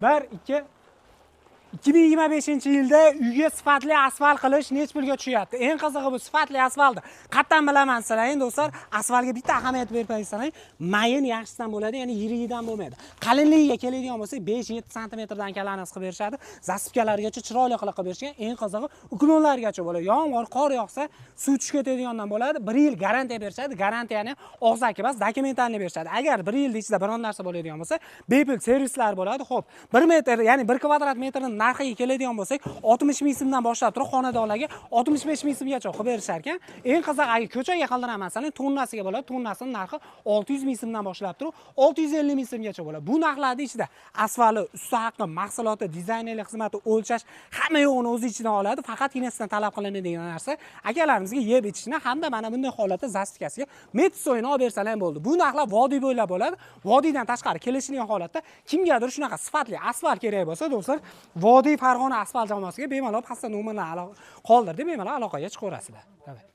1, 2. 2025-yilda uyga sifatli asfalt qilish nech pulga tushyapti? Eng qizig'i, bu sifatli asfaltni qayerdan bilaman sizlar? Endi, do'stlar, asfaltga bitta ahamiyat bermaysan, mayin yaxshisidan bo'ladi, ya'ni yirigidan bo'lmaydi. Qalinligiga keladigan bo'lsak, 5-7 santimetrdan kalanasi qilib berishadi. Засыпка largacha chiroyli qilib qilib berishgan. Eng qizig'i, уклон largacha bo'ladi. Yomg'ir, qor yog'sa, suv tushib ketadigandan bo'ladi. 1 yil garantiya berishadi. Garantiyani og'zaki emas, документальный berishadi. Agar 1 yilda ichida biron narsa bo'ladigan bo'lsa, bepul servislar bo'ladi. Xo'p, 1 metr, ya'ni 1 kvadrat metrning narxiga keladigan bo'lsak, 60 ming so'mdan boshlab turib xonadonlarga 65 ming so'mgacha qilib berishar ekan. Eng qizig'i, agar ko'chaga qildiraman, masalan, tonnasiga bo'ladi. Tonnasining narxi 600 ming so'mdan boshlab turib 650 ming so'mgacha bo'ladi. Bu narxlarning ichida asfali, usta haqqi, mahsuloti, dizaynerlik xizmati, o'lchash, hamma yo'g'ini o'z ichidan oladi. Faqatgina sizdan talab qilinadigan narsa akalarimizga yeb ichishni hamda mana bunday holatda засыпка siga metsoyini olib bersalar ham bo'ldi. Bu narxlar vodiy bo'ylab bo'ladi. Vodiydan tashqari kelishilgan holatda kimgadir shunaqa sifatli asfalt kerak bo'lsa, do'stlar, Vodiy Farg'ona asfalt jamoasiga bemalol pastda nomerlarni qoldirdik, bemalol aloqaga chiqaverasizlar. Давай.